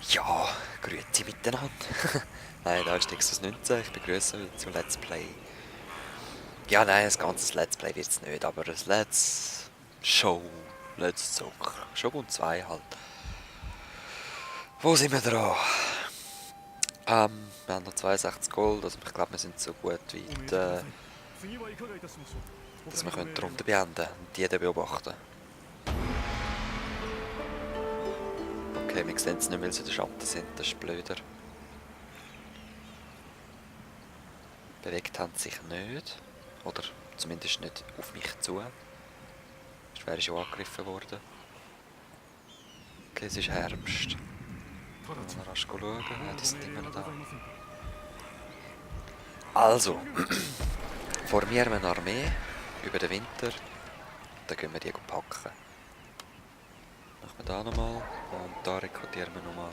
Ja, grüezi miteinander. Nein, da ist Nexus 19, ich begrüße euch zu Let's Play. Ja, nein, ein ganzes Let's Play wird es nicht, aber ein Let's Show, Let's Zock, Shogun 2 halt. Wo sind wir dran? Wir haben noch 62 Gold, also ich glaube, wir sind so gut weit, dass wir die Runde beenden und die dann beobachten. Okay, wir sehen es nicht, weil sie in der Schatten sind, das ist blöder. Bewegt haben sie sich nicht. Oder zumindest nicht auf mich zu. Sonst wäre ich schon angegriffen worden. Okay, es ist Herbst. Mal rasch schauen. Ja, die sind immer noch da. Also, vor mir eine Armee über den Winter. Dann gehen wir die packen. Machen wir da nochmal. Und da rekrutieren wir nochmal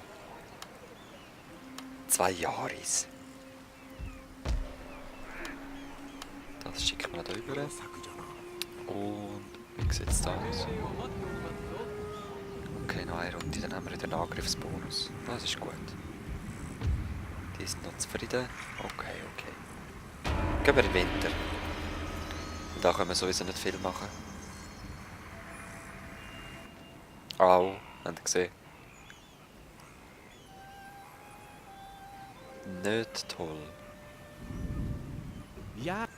2 Jahres. Das schicken wir da rüber. Und wie sieht es da aus? Okay, noch eine Runde, dann haben wir wieder einen Angriffsbonus. Das ist gut. Die sind noch zufrieden. Okay, okay. Gehen wir in den Winter. Und da können wir sowieso nicht viel machen. Au, habt ihr gesehen? Nicht toll. Yari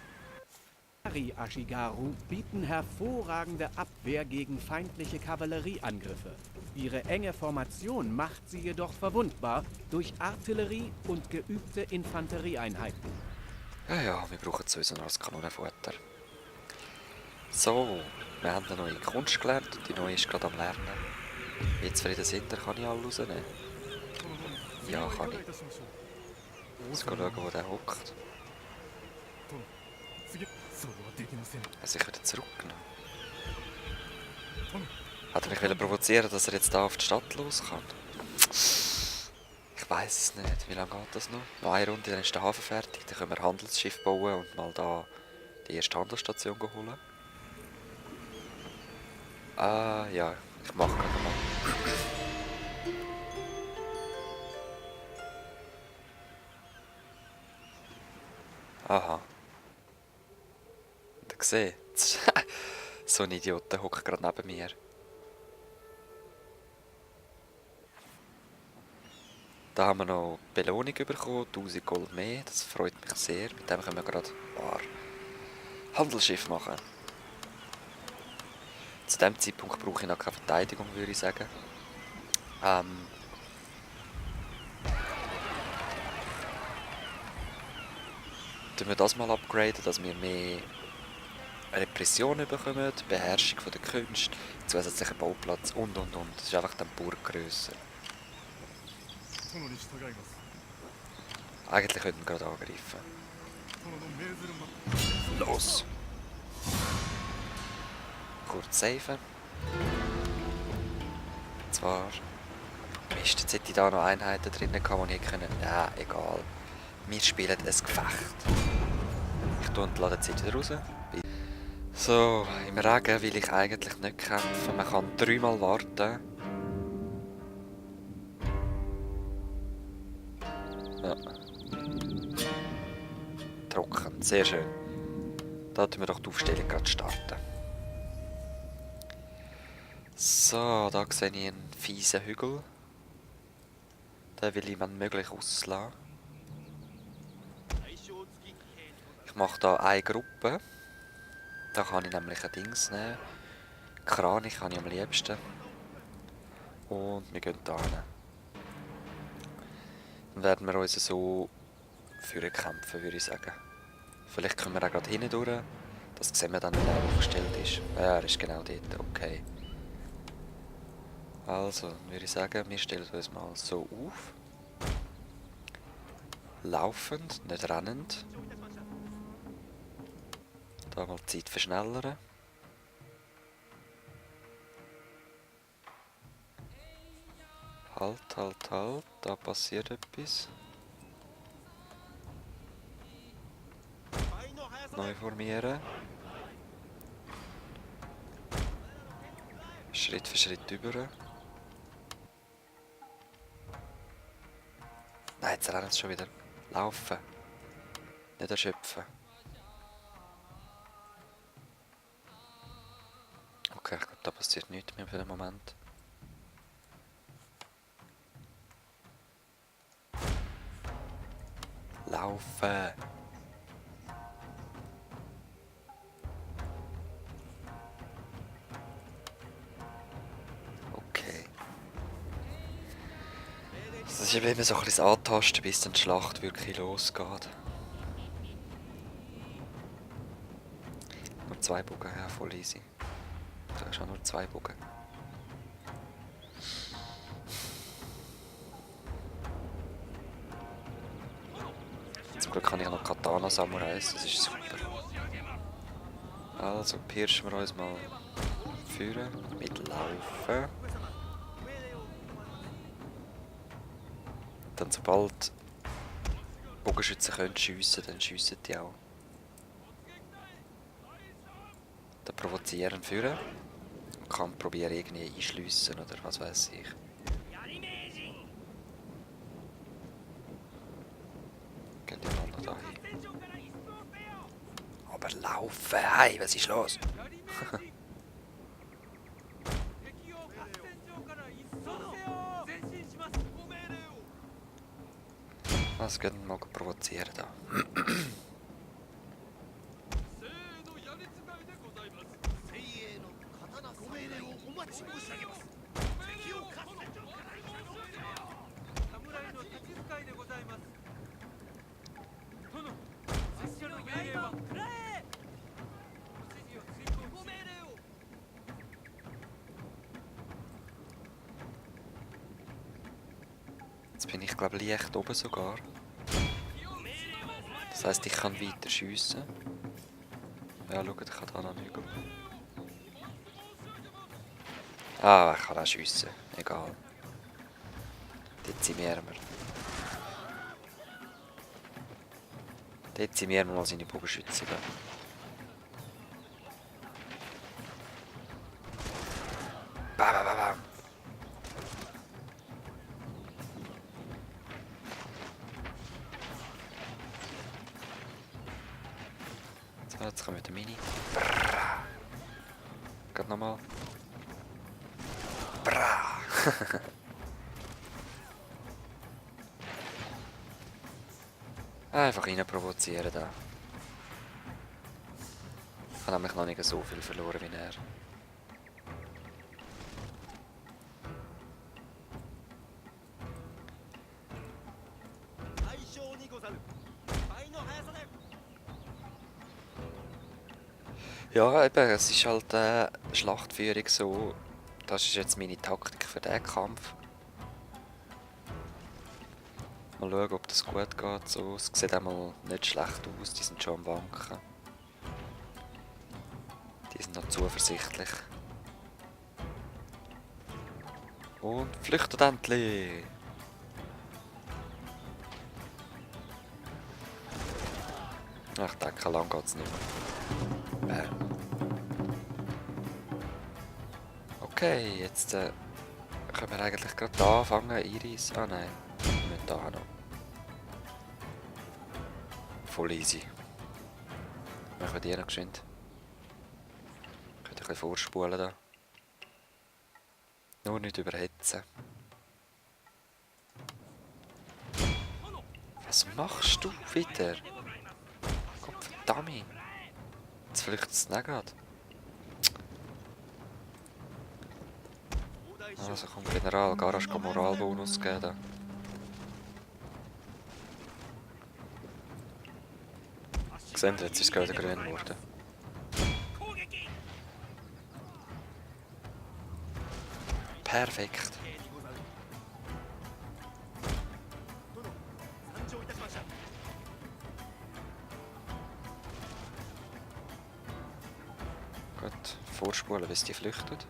Ashigaru bieten hervorragende Abwehr gegen feindliche Kavallerieangriffe. Ihre enge Formation macht sie jedoch verwundbar durch Artillerie und geübte Infanterieeinheiten. Ja, ja, wir brauchen sowieso noch das Kanonenfutter. So, wir haben eine neue Kunst gelernt und die neue ist gerade am Lernen. Wie zufrieden sind ihr? Kann ich alle rausnehmen? Ja, kann ich. Jetzt schauen, wo der hockt. Also ich wieder zurückgenommen. Hat er mich provozieren, dass er jetzt da auf die Stadt los kann? Ich weiß es nicht. Wie lange geht das noch? Noch eine Runde, dann ist der Hafen fertig. Dann können wir ein Handelsschiff bauen und mal da die erste Handelsstation holen. Ah, ja. Ich mache gerade mal. Aha. Habt ihr gesehen? So ein Idiot, der hockt gerade neben mir. Da haben wir noch Belohnung bekommen, 1000 Gold mehr, das freut mich sehr. Mit dem können wir gerade ein paar Handelsschiff machen. Zu diesem Zeitpunkt brauche ich noch keine Verteidigung, würde ich sagen. Tun wir das mal upgraden, dass wir mehr Repression bekommen, Beherrschung von der Künste, zusätzlichen Bauplatz und. Das ist einfach dann pur grösser. Eigentlich könnten wir gerade angreifen. Los! Kurz saven. Zwar... Mist, jetzt hätte ich da noch Einheiten drinnen gehabt, die ich können... Ja, egal. Wir spielen ein Gefecht. Ich tue die Ladezeit wieder raus. So, im Regen will ich eigentlich nicht kämpfen. Man kann 3-mal warten. Ja. Trocken, sehr schön. Da tun wir doch die Aufstellung gerade starten. So, da sehe ich einen fiesen Hügel. Den will ich, wenn möglich, auslassen. Ich mache da eine Gruppe. Da kann ich nämlich ein Dings nehmen. Kranich habe ich am liebsten. Und wir gehen da hin. Dann werden wir uns so für kämpfen, würde ich sagen. Vielleicht können wir auch gerade hinten durch. Das sehen wir dann, wenn er aufgestellt ist. Ja, er ist genau dort, okay. Also, würde ich sagen, wir stellen uns mal so auf. Laufend, nicht rennend. Da mal die Zeit verschnellern. Halt, halt, halt. Da passiert etwas. Neu formieren. Schritt für Schritt über. Nein, jetzt rennen sie schon wieder. Laufen. Nicht erschöpfen. Okay, ich glaube, da passiert nichts mehr für den Moment. Laufen! Okay. Das ist eben immer so ein bisschen das Antasten, bis dann die Schlacht wirklich losgeht. Nur 2 Bogen, ja, voll easy. Du hast auch nur 2 Bogen. Zum Glück habe ich noch Katana Samurais, das ist super. Also pirschen wir uns mal führen mit Laufen. Dann sobald Bogenschützen können schiessen, dann schiessen die auch. Dann provozieren führen. Man kann probieren irgendwie einschliessen oder was weiß ich. Gehen die mal noch da hin. Aber laufen! Hey, was ist los? Was gehen wir mal provozieren da? Jetzt bin ich glaube leicht oben sogar. Das heisst, ich kann weiter schiessen. Ja, schaut, ich kann da noch nicht. Ah, ich kann auch schiessen. Egal. Dezimieren wir. Dezimieren wir mal seine Bogenschützen. Bam, bam, bam, bam. So, jetzt kommen wir mit der Mini. Brrrr. Geht nochmal. Bra. Einfach rein provozieren da. Ich habe nämlich noch nicht so viel verloren wie er. Ja, eben, es ist halt Schlachtführung so. Das ist jetzt meine Taktik für diesen Kampf. Mal schauen, ob das gut geht. So, es sieht einmal nicht schlecht aus, die sind schon am Wanken. Die sind noch zuversichtlich. Und flüchtet endlich! Ich denke, lang geht es nicht mehr. Okay, jetzt können wir eigentlich gerade da anfangen, Iris. Ah nein, nicht da noch. Voll easy. Machen wir die noch geschwind. Könnt ein bisschen vorspulen da. Nur nicht überhitzen. Was machst du wieder? Gottverdammt. Jetzt flüchtet es nicht gerade. Also komm, General, Garage kann Moralbonus geben. Da. Seht ihr, jetzt ist es gerade grün geworden. Perfekt. Gut, vorspulen, bis die flüchtet.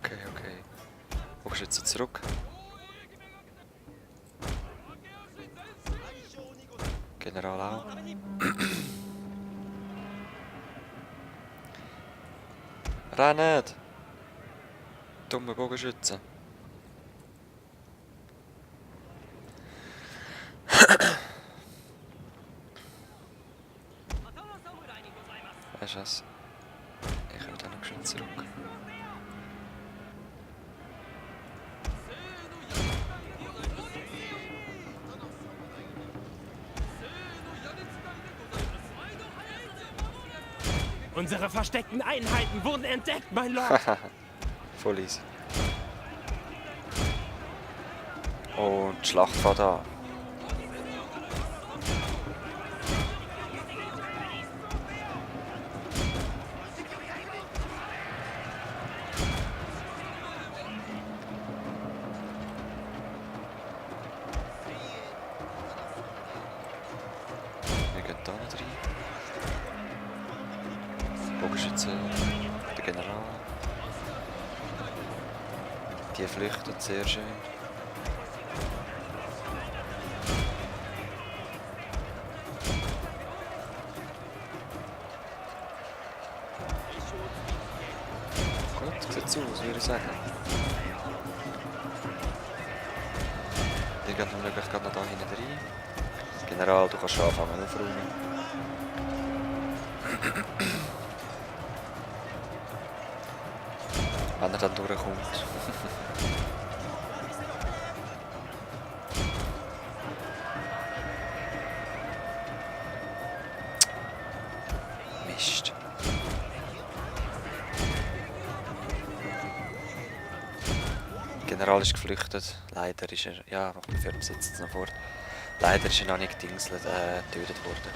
Okay. Bogenschütze zurück. General auch. Rennt! Dumme Bogenschützen. Weißt du was? Ich komme dann noch schön zurück. Unsere versteckten Einheiten wurden entdeckt, mein Lord. Voll easy. Und die Schlacht fährt an. Wir gehen da nicht rein. Bogenschütze, der General. Die flüchtet sehr schön. Gut, sieht so aus, würde ich sagen. Die gehen dann möglichst gerade noch da hinten rein. General, du kannst schon anfangen aufräumen. Wenn er dann durchkommt. Mist. General ist geflüchtet. Leider ist er. Ja, wir führen es jetzt noch fort. Leider ist er noch nicht gedingselt, getötet worden.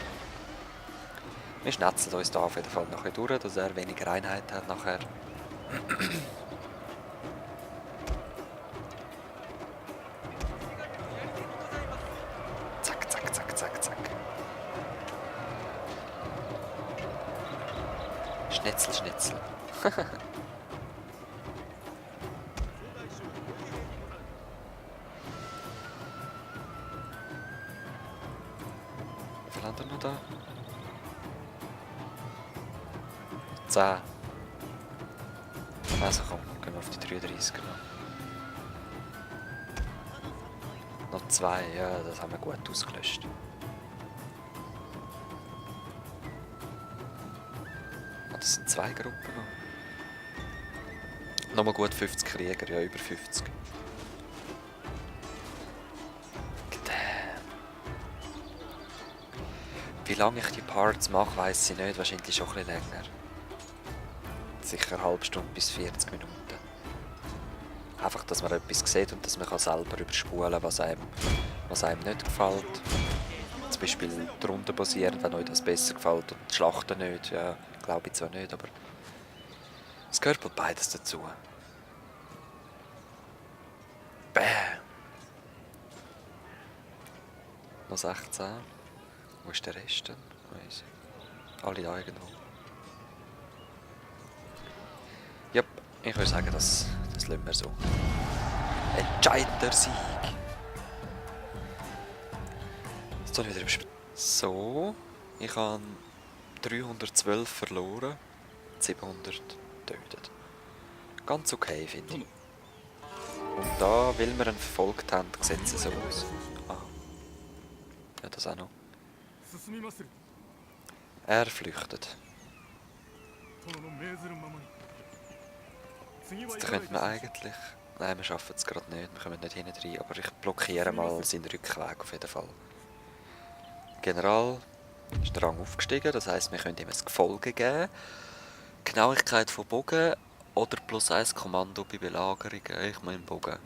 Wir schnetzeln uns da auf jeden Fall noch durch, dass er weniger Einheiten hat nachher. Zack, zack, zack, zack, zack. Schnetzel, Schnetzel. Wie viel haben wir noch da? 10. Also komm, gehen wir auf die 33 noch 2, ja, das haben wir gut ausgelöscht. Ah, das sind 2 Gruppen noch. Nochmal gut 50 Krieger, ja, über 50. Wie lange ich die Parts mache, weiss ich nicht, wahrscheinlich schon ein bisschen länger. Sicher eine halbe Stunde bis 40 Minuten. Einfach, dass man etwas sieht und dass man selber überspulen kann, was einem nicht gefällt. Zum Beispiel darunter basierend, wenn euch das besser gefällt und die Schlachten nicht. Ja, glaube ich zwar nicht, aber es gehört wohl beides dazu. Bäh! Noch 16. Wo ist der Rest denn? Alle da irgendwo. Ja, ich würde sagen, das lassen wir so. Entscheidender Sieg. Jetzt soll ich wieder so, ich habe 312 verloren, 700 getötet. Ganz okay, finde ich. Und da, weil wir ihn verfolgt haben, sieht es so aus. Ah. Ja, das auch noch. Er flüchtet. Jetzt könnte man eigentlich... Nein, wir schaffen es gerade nicht, wir kommen nicht hinten rein, aber ich blockiere mal seinen Rückweg auf jeden Fall. General ist der Rang aufgestiegen, das heisst, wir können ihm ein Gefolge geben. Genauigkeit von Bogen oder +1 Kommando bei Belagerungen, ich meine Bogen.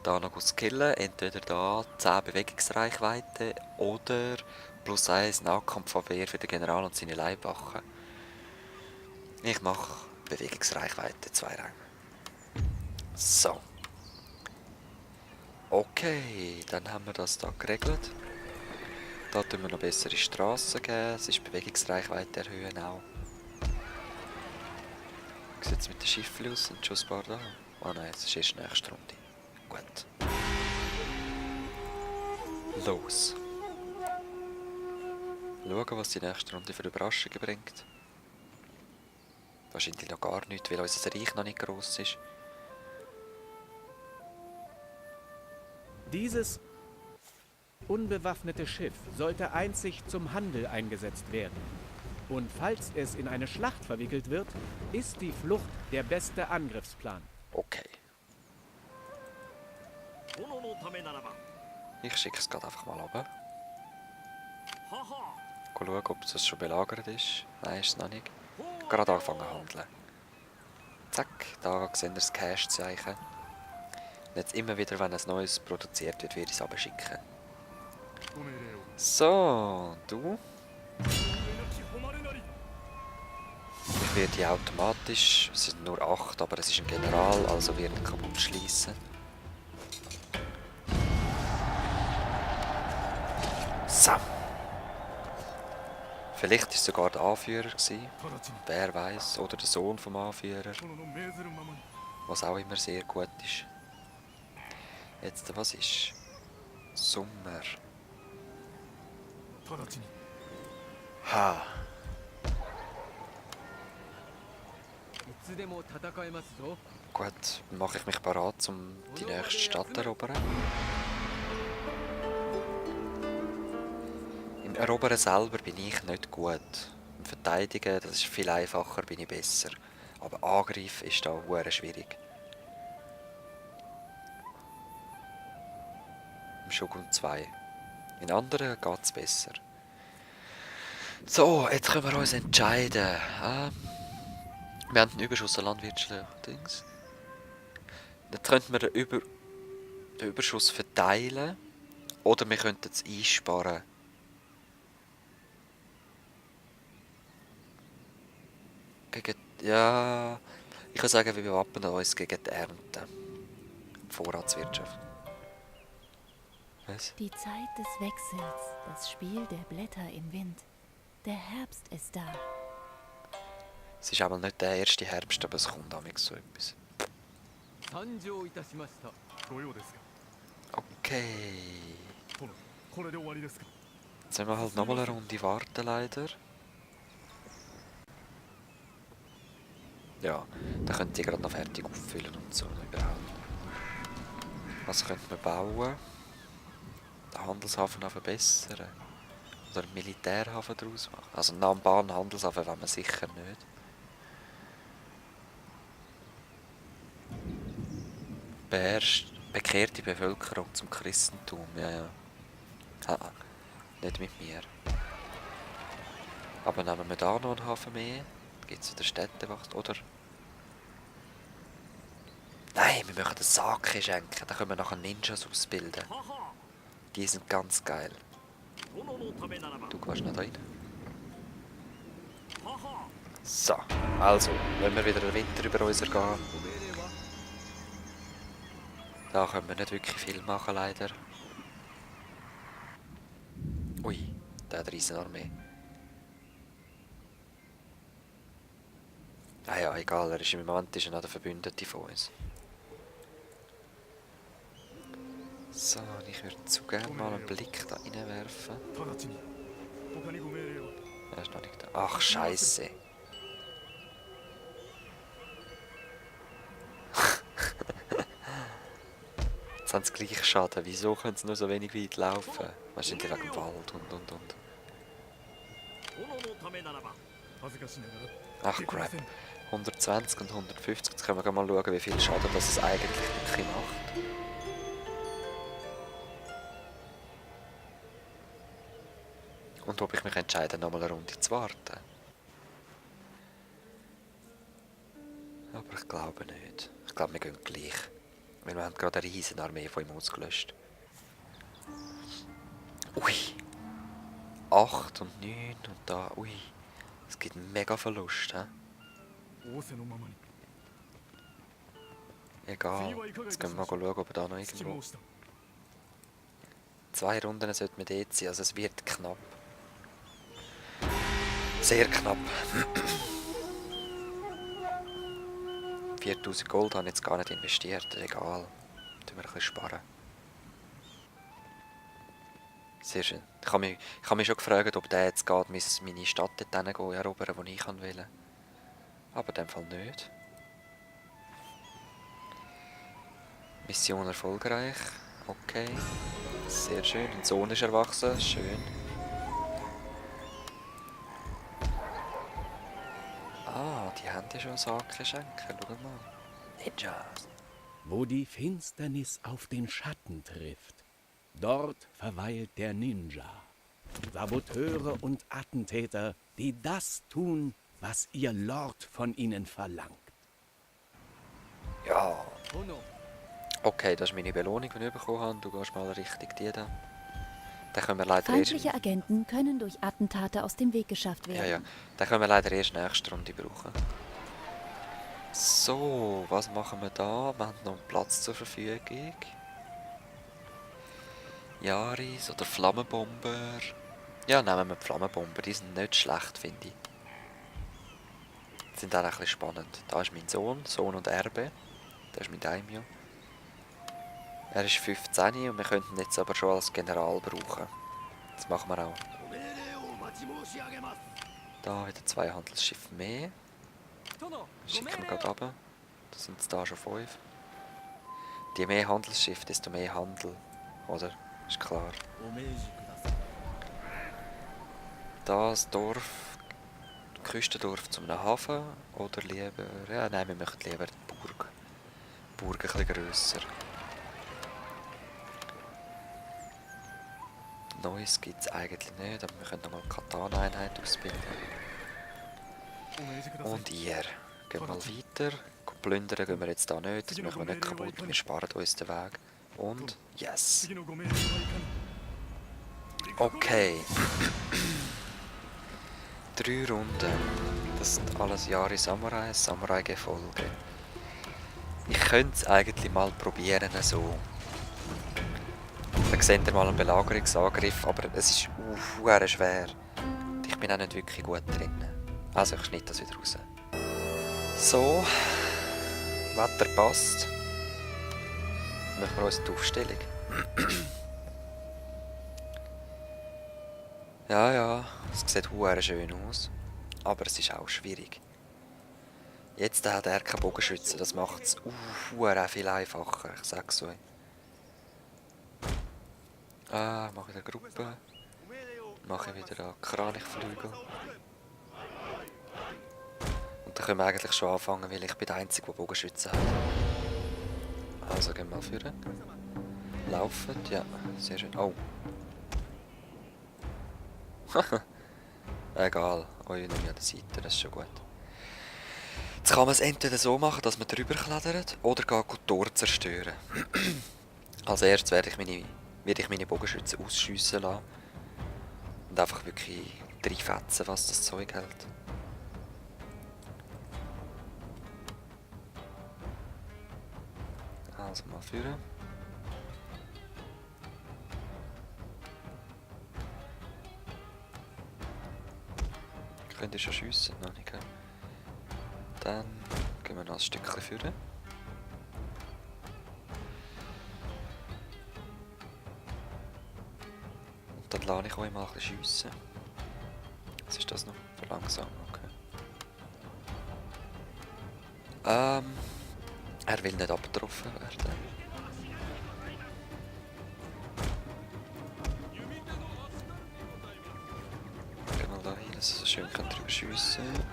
Da noch skillen, entweder da 10 Bewegungsreichweite oder +1 Nahkampfabwehr für den General und seine Leibwachen. Ich mache Bewegungsreichweite 2 Ränge. So. Okay, dann haben wir das da geregelt. Da tun wir noch bessere Strassen geben, es ist Bewegungsreichweite erhöhen auch. Wie sieht es mit den Schiffen aus? Sind schon ein paar da? Oh nein, es ist erst nächste Runde. Gut. Los. Schauen, was die nächste Runde für Überraschungen bringt. Wahrscheinlich noch gar nicht, weil unser Reich noch nicht gross ist. Dieses unbewaffnete Schiff sollte einzig zum Handel eingesetzt werden. Und falls es in eine Schlacht verwickelt wird, ist die Flucht der beste Angriffsplan. Okay. Ich schicke es gerade einfach mal runter. Schauen, ob es schon belagert ist. Nein, ist es noch nicht. Gerade angefangen zu handeln. Zack, da sehen wir das Cash-Zeichen. Und jetzt immer wieder, wenn ein neues produziert wird, werde ich es abschicken. So, du. Ich werde automatisch, es sind nur 8, aber es ist ein General, also werde ich kaputt schließen. So. Vielleicht war es sogar der Anführer gewesen. Wer weiß, oder der Sohn vom Anführer. Was auch immer sehr gut ist. Jetzt, was ist? Sommer. Ha. Gut, dann mache ich mich parat, um die nächste Stadt zu erobern. Im Erobern selber bin ich nicht gut. Im Verteidigen, das ist viel einfacher, bin ich besser. Aber Angriff ist da hure schwierig. Im Shogun 2. In anderen geht es besser. So, jetzt können wir uns entscheiden. Wir haben einen Überschuss an landwirtschaftlichen Dings. Dann könnten wir den Überschuss verteilen. Oder wir könnten es einsparen. Ja, ich würde sagen, wir bewappnen uns gegen die Ernte. Vorratswirtschaft. Was? Die Zeit des Wechsels, das Spiel der Blätter im Wind. Der Herbst ist da. Es ist aber nicht der erste Herbst, aber es kommt damit so etwas. Okay. Jetzt müssen wir halt nochmal eine Runde warten, leider. Ja, dann könnt ihr gerade noch fertig auffüllen und so überhaupt. Was könnte man bauen? Den Handelshafen noch verbessern. Oder einen Militärhafen daraus machen. Also einen Nahen-Bahn-Handelshafen wollen wir sicher nicht. Bekehrt die Bevölkerung zum Christentum. Ja, ja. Haha, nicht mit mir. Aber nehmen wir da noch einen Hafen mehr? Gibt es wieder Städtewacht, oder? Nein, wir möchten den Sake schenken. Da können wir nachher Ninjas ausbilden. Die sind ganz geil. Du gehst nicht rein. So, also, wenn wir wieder den Winter über uns ergehen. Da können wir nicht wirklich viel machen, leider. Ui, der hat eine Riesenarmee. Ah ja, egal, er ist im Moment noch der Verbündete von uns. So, ich würde zu gerne mal einen Blick da reinwerfen. Er ist noch nicht da. Ach, Scheiße. Jetzt haben sie gleich Schaden. Wieso können sie nur so wenig weit laufen? Wahrscheinlich wegen dem Wald und. Ach, crap. 120 und 150. Jetzt können wir mal schauen, wie viel Schaden das es eigentlich wirklich macht. Und ob ich mich entscheide, nochmal eine Runde zu warten. Aber ich glaube nicht. Ich glaube, wir gehen gleich. Weil wir haben gerade eine riesen Armee von ihm ausgelöscht. Ui. 8 und 9 und da, ui. Es gibt einen mega Verlust, hä? Egal. Jetzt können wir mal schauen, ob wir da noch irgendwo... 2 Runden sollten wir dort sein, also es wird knapp. Sehr knapp. 4000 Gold habe ich jetzt gar nicht investiert, egal. Tun wir ein bisschen sparen. Sehr schön. Ich habe mich schon gefragt, ob der jetzt geht, meine Stadt dort erobern, die ich will. Aber in dem Fall nicht. Mission erfolgreich. Okay. Sehr schön. Ein Sohn ist erwachsen. Schön. Ah, die haben ja schon Sachen schenken. Schau mal. Ninjas. Wo die Finsternis auf den Schatten trifft, dort verweilt der Ninja. Saboteure und Attentäter, die das tun, was ihr Lord von ihnen verlangt. Ja. Okay, das ist meine Belohnung, die ich bekommen habe. Du gehst mal richtig die da. Den können wir leider Feindliche Agenten können durch Attentate aus dem Weg geschafft Ja, werden. ja. Den können wir leider erst nächste Runde brauchen. So, was machen wir da? Wir haben noch einen Platz zur Verfügung. Yaris oder Flammenbomber. Ja, nehmen wir die Flammenbomber. Die sind nicht schlecht, finde ich. Die sind auch ein bisschen spannend. Da ist mein Sohn und Erbe. Das ist mein Daimyo. Er ist 15 und wir könnten ihn jetzt aber schon als General brauchen. Das machen wir auch. Da wieder 2 Handelsschiffe mehr. Schicken wir gerade runter. Da sind es da schon 5. Je mehr Handelsschiffe, desto mehr Handel. Oder? Ist klar. Das Dorf, Küstendorf zum Hafen oder lieber... Ja, nein, wir möchten lieber die Burg. Die Burg ein bisschen grösser. Neues gibt es eigentlich nicht, aber wir können nochmal eine Katana-Einheit ausbilden. Und ihr. Gehen wir mal weiter. Plündern gehen wir jetzt da nicht, das machen wir nicht kaputt, wir sparen uns den Weg. Und yes! Okay. 3 Runden. Das sind alles Jahre Samurai, Samurai-Gefolge. Ich könnte es eigentlich mal probieren so. Da seht ihr mal einen Belagerungsangriff, aber es ist sehr schwer. Und ich bin auch nicht wirklich gut drin. Also ich schneide das wieder raus. So. Wetter passt. Machen wir uns die Aufstellung. Ja, es sieht sehr schön aus. Aber es ist auch schwierig. Jetzt hat er keinen Bogenschützen, das macht es viel einfacher, ich sag's euch. Mache wieder Gruppe. Mache wieder einen Kranichflügel. Und dann können wir eigentlich schon anfangen, weil ich bin der Einzige, der Bogenschützen hat. Also gehen wir mal führen. Laufen, ja, sehr schön. Oh. Egal, euch nehme ich an der Seite, das ist schon gut. Jetzt kann man es entweder so machen, dass man drüber klettert, oder die Tor zerstören. Als erstes werde ich meine Bogenschützen ausschiessen lassen. Und einfach wirklich reinfetzen, was das Zeug hält. Also mal führen. Könnt ihr schon schiessen? Noch nicht, gell? Dann gehen wir noch ein Stückchen führen. Und dann lasse ich euch mal ein bisschen schiessen. Was ist das noch? Verlangsamen, okay. Er will nicht abgetroffen werden. Gehen wir da hin, dass ihr so schön drüber schiessen könnt.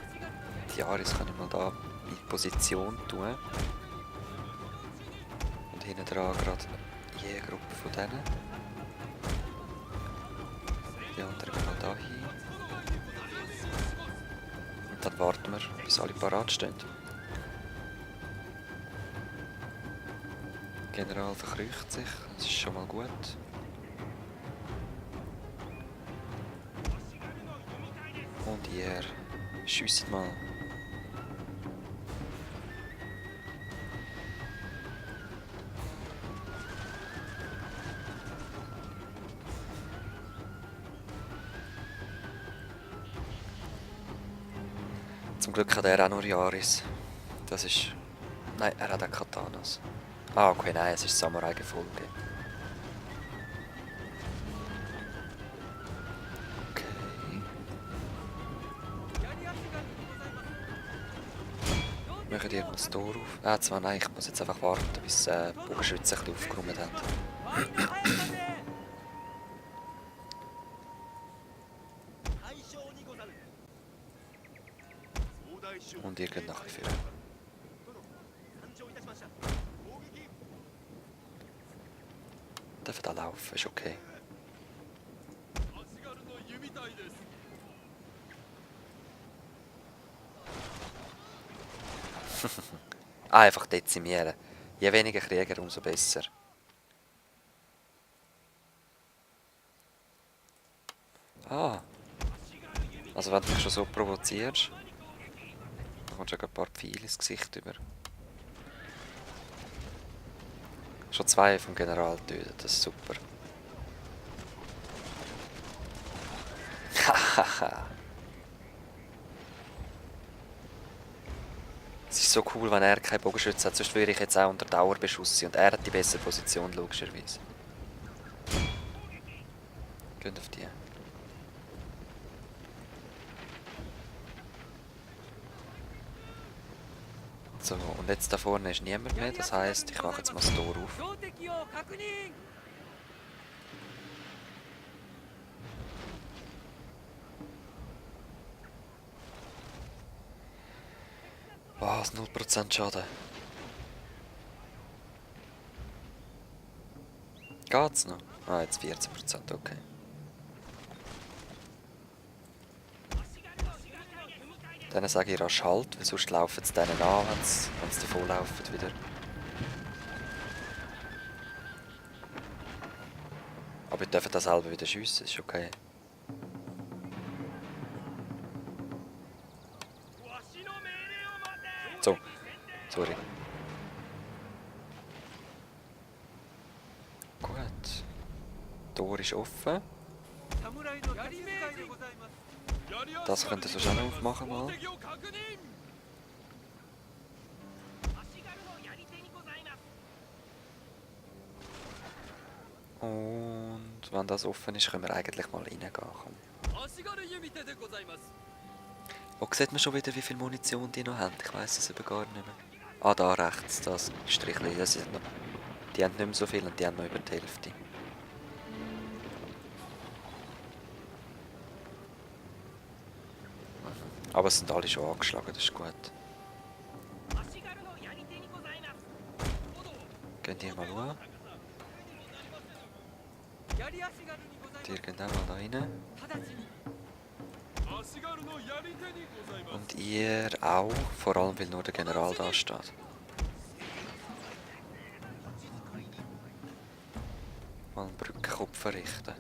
Die Aris kann ich mal da in Position tun. Und hinten dran gerade jede Gruppe von denen. Die anderen gehen mal da hin. Und dann warten wir, bis alle parat stehen. Der General verkrücht sich, das ist schon mal gut. Und ihr schiesst mal. Zum Glück hat er auch nur Yaris. Das ist... Nein, er hat auch Katanas. Ah, okay, nein, es ist Samurai-Gefolge. Okay. Machen die irgendwas Tor auf? Ah, zwar nein, ich muss jetzt einfach warten, bis die Bogenschützen ein bisschen aufgeräumt haben. Und ihr könnt nachher führen. Dürfen da laufen, ist okay. Einfach dezimieren. Je weniger Krieger, umso besser. Ah. Also wenn du mich schon so provozierst, dann kommst du ein paar Pfeile ins Gesicht über. Schon 2 vom General töten, das ist super. Hahaha. Es ist so cool, wenn er keinen Bogenschütze hat, sonst würde ich jetzt auch unter Dauerbeschuss sein und er hat die bessere Position, logischerweise. Geht auf die. So, und jetzt da vorne ist niemand mehr, das heisst, ich mache jetzt mal das Tor auf. Was? 0% Schaden. Geht's noch? Ah, jetzt 14%, okay. Dann sage ich rasch Halt, weil sonst laufen sie denen an, wenn sie davon laufen wieder. Aber wir dürfen das selber wieder schiessen, ist okay. So, sorry. Gut. Tor ist offen. Das könnt ihr so schnell aufmachen mal. Und wenn das offen ist, können wir eigentlich mal reingehen. Oh, sieht man schon wieder, wie viel Munition die noch haben? Ich weiss es aber gar nicht mehr. Ah, da rechts, das Strichli, das ist noch, die haben nicht mehr so viel und die haben noch über die Hälfte. Aber es sind alle schon angeschlagen, das ist gut. Gehen die mal schauen. Die gehen auch mal da rein. Und ihr auch, vor allem weil nur der General da steht. Mal einen Brückenkopf verrichten.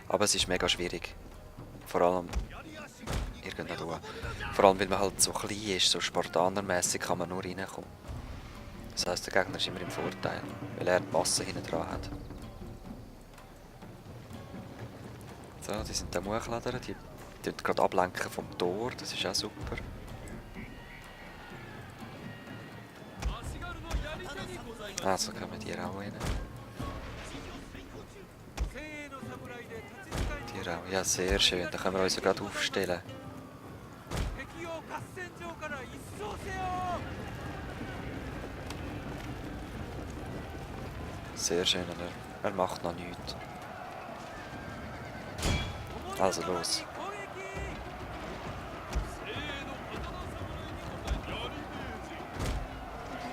Aber es ist mega schwierig. Vor allem, ihr geht da durch. Vor allem weil man halt so klein ist, so spartanermässig kann man nur reinkommen. Das heisst, der Gegner ist immer im Vorteil, weil er die Masse hinten dran hat. So, die sind da hochgeladen, die gerade ablenken vom Tor, das ist auch super. Also kommen die auch rein. Die auch, ja sehr schön, da können wir uns ja gerade aufstellen. Sehr schön, er macht noch nichts. Also los.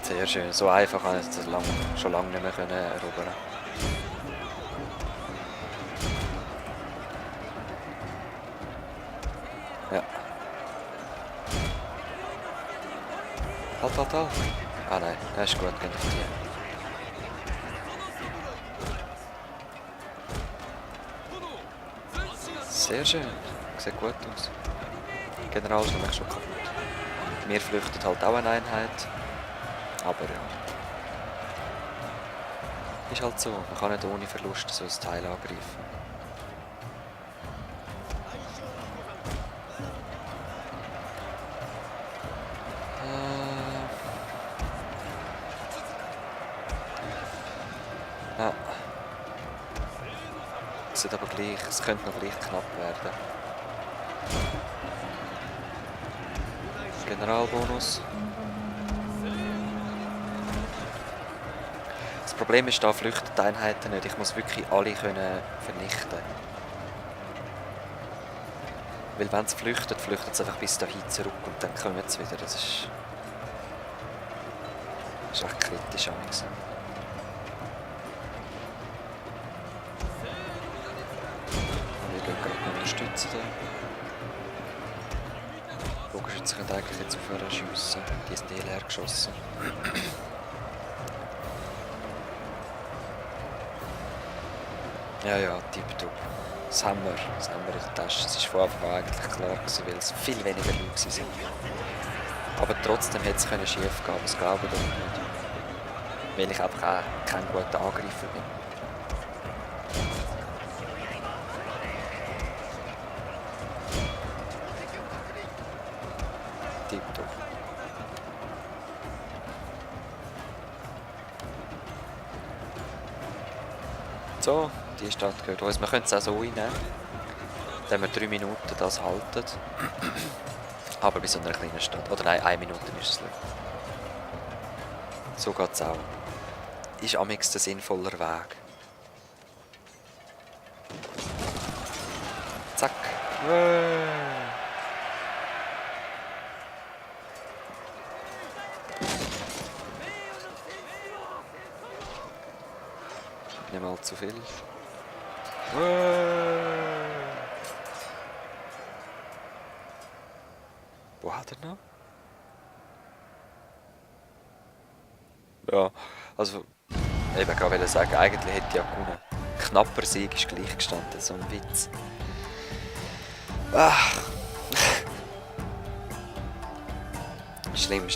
Sehr schön, so einfach habe ich das schon lange nicht mehr erobern. Ja. Halt. Ah nein, das ist gut, gehen auf die. Sehr schön, sieht gut aus. General ist nämlich schon kaputt. Mir flüchtet halt auch eine Einheit. Aber ja. Ist halt so, man kann nicht ohne Verlust so ein Teil angreifen. Ja. Sieht aber gleich, es könnte noch gleich knapp werden. Generalbonus. Das Problem ist, da flüchten die Einheiten nicht. Ich muss wirklich alle können vernichten. Weil wenn sie flüchten, flüchten sie einfach bis dahin zurück und dann kommen sie wieder. Das ist echt kritisch. Amigs. Wir gehen gerade unterstützen. Bogenschützer können eigentlich jetzt aufhören zu schiessen. Die sind leer geschossen. Ja, tipptopp. Das haben wir in der Tasche. Es war von Anfang an eigentlich klar gewesen, weil es viel weniger Leute waren. Aber trotzdem hätte es schief gehen, das glaube ich doch nicht. Weil ich einfach auch kein guter Angreifer bin. Tipptopp. So, die Stadt gehört uns. Wir können es auch so reinnehmen, wenn wir 3 Minuten das halten. Aber bei so einer kleinen Stadt. Oder nein, 1 Minute ist es. So geht es auch. Ist amigs der sinnvoller Weg. Zack. Nicht mal zu viel. Wo hat er noch? Ja, also eben gerade sagen, eigentlich hätte ich ja gewonnen. Knapper Sieg ist gleich gestanden, so ein Witz. Ach. Schlimm.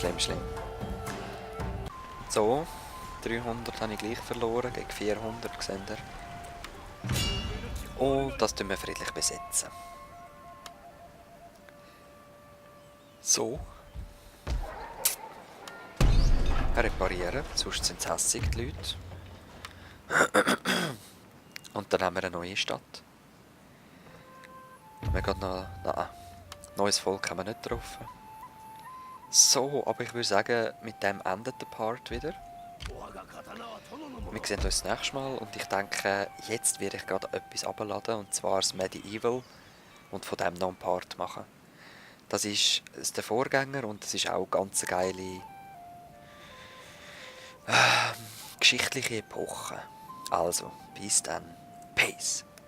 So, 300 habe ich gleich verloren, gegen 400, seht ihr. Und das tun wir friedlich besetzen. So. Reparieren, sonst sind es hässig, die Leute. Und dann haben wir eine neue Stadt. Wir gehen noch... Nein, neues Volk haben wir nicht getroffen. So, aber ich würde sagen, mit dem endet der Part wieder. Wir sehen uns das nächste Mal und ich denke, jetzt werde ich gerade etwas abladen, und zwar das Medieval, und von dem noch einen Part machen. Das ist der Vorgänger und das ist auch eine ganz geile geschichtliche Epoche. Also, bis dann. Peace.